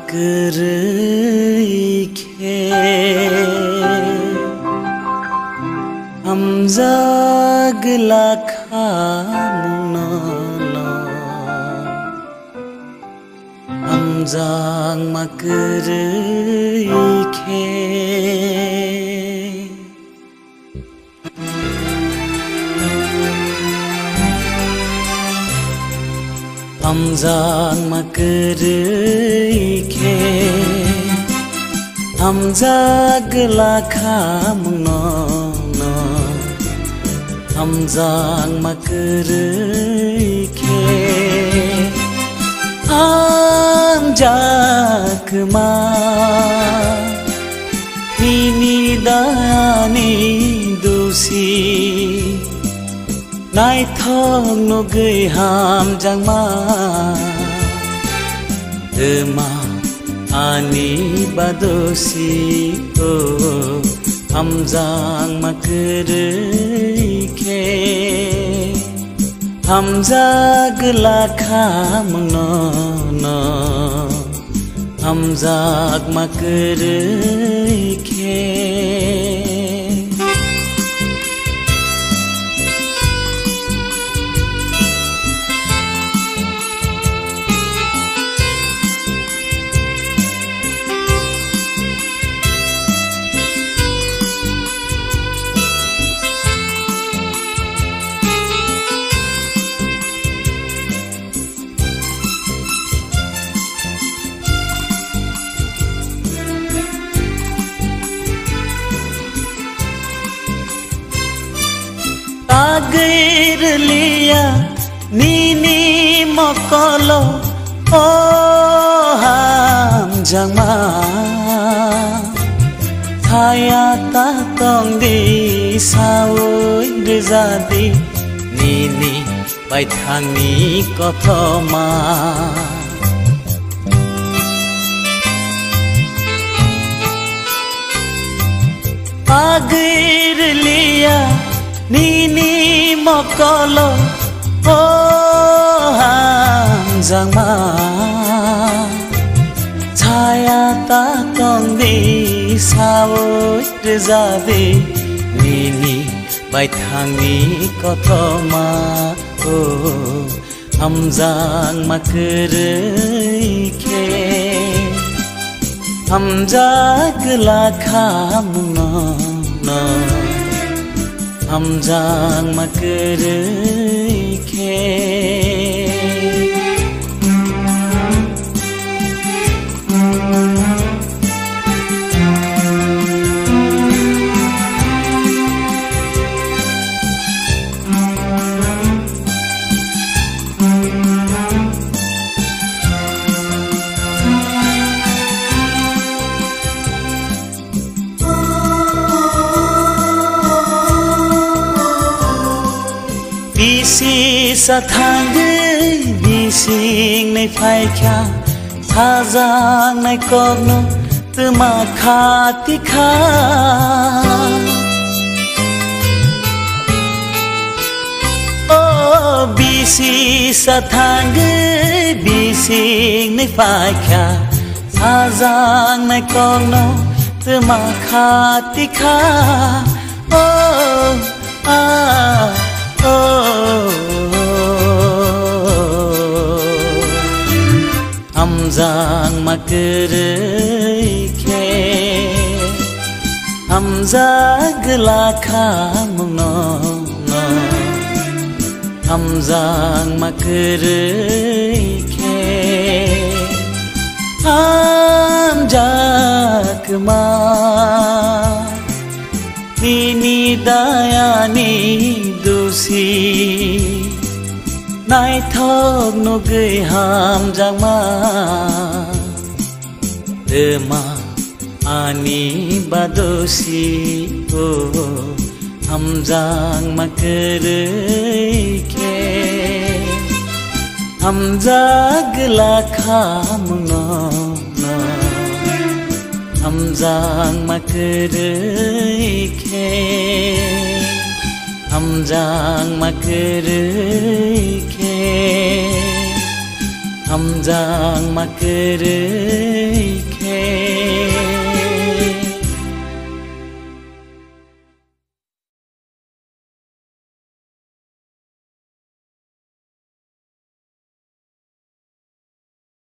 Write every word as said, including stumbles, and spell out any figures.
Kwrwi khe hamjak lakha mungno no, hamjakma kwrwi khe. Hamjakma kwrwi khe, hamjak lakha mungno no, hamjakma kwrwi khe, hamjakma nini dayani dosi. Naithok nugwi hamjakma, twma ani badosi o, hamjakma kwrwi khe, hamjak lakha mungno no, hamjakma kwrwi khe. Tagwi rwliya nini mokolo, o hamjakma. Thaya ta tongdi, saui rwjadi nini baithangni kothoma. Pagwi rwliya nini mokolo, o hamjakma. Chaya ta tongdi, saui rwjadi nini baithangni kothoma, o hamjakma kwrwi khe, hamjak lakha mungno no, hamjakma kwrwi khe. Bisi sa thangwi bising nai phaikha, sajaknai kokno twma khati kha. O bisi sa thangwi bising nai phaikha, sajaknai kokno twma khati kha. O, a, o. Hamjakma kwrwi khe, hamjak lakha mungno no, hamjakma kwrwi khe, hamjakma. Nini dayani dosi, naithok nugwi hamjakma. Twma ani badosi, o hamjakma kwrwi khe, hamjak lakha mungno no, hamjakma kwrwi khe, hamjakma kwrwi khe, Hamjakma kwrwi khe